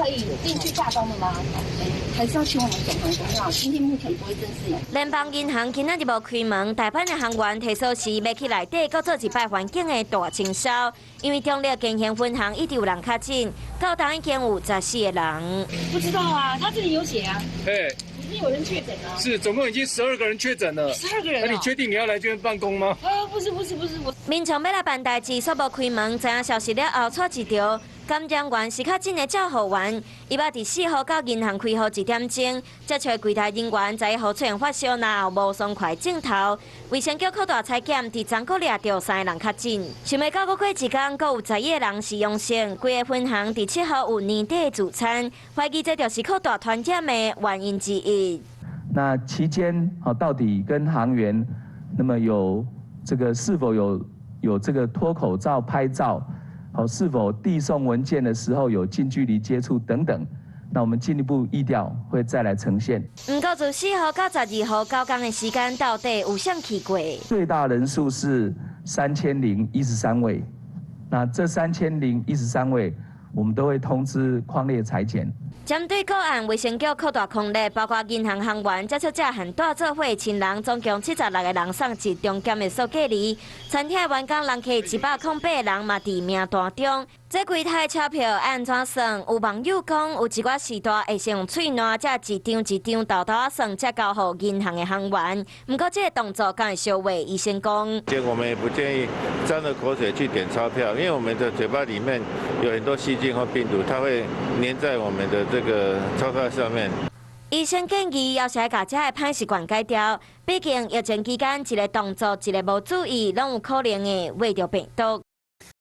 以進去罷工了嗎？還是要去我們總行公告。今天目前不會正式。聯邦銀行今仔日無開門，大阪的行員提鎖匙欲去內底，閣做一擺環境的大清掃。因為中壢建行分行一直有人確診，到今已經有14個人。不知道啊，他這裡有寫啊。哎，已經有人確診了。是，總共已經十二個人確診了。12個人。那你確定你要來這邊辦公嗎？啊，不是不是不是，我。民眾欲來辦代誌，煞無開門，知影消息了後，𤆬一條。感染源是確診的照護員，伊捌佇4號到銀行開戶1點鐘，接觸櫃台人員知予出現發燒，然後無爽快症頭。衛生局擴大採檢，佇昨閣掠著三個人確診。想袂到閣過一工，閣有11個人是陽性。規個分行佇7號有年底聚餐，懷疑這就是擴大傳染的原因之一。那期間啊，到底跟行員那麼有這個是否有這個脫口罩拍照？好，是否遞送文件的時候有近距離接觸等等，那我們進一步疫調會再來呈現。毋過自4號到12號9工的時間，到底有誰去過？最大人數是3013位，那這3013位，我們都會通知匡列採檢。針對個案，衛生局擴大匡列，包括銀行行員、接觸者和蹛做伙親人，總共76個人送集中檢疫所隔離。餐廳員工人客108個人嘛佇名單中。這櫃台鈔票按怎算？有網友講，有一寡時代會先用喙瀾，才一張一張沓沓仔算，才交予銀行的行員。毋過這個動作敢會相違？醫生講，我們也不建議沾了口水去點鈔票，因為我們的嘴巴裡面有很多細菌或病毒，它會黏在我們的這個鈔票上面。醫生建議，猶是愛共這个歹習慣改掉。畢竟疫情期間，一個動作，一個無注意，攏有可能會搲著病毒。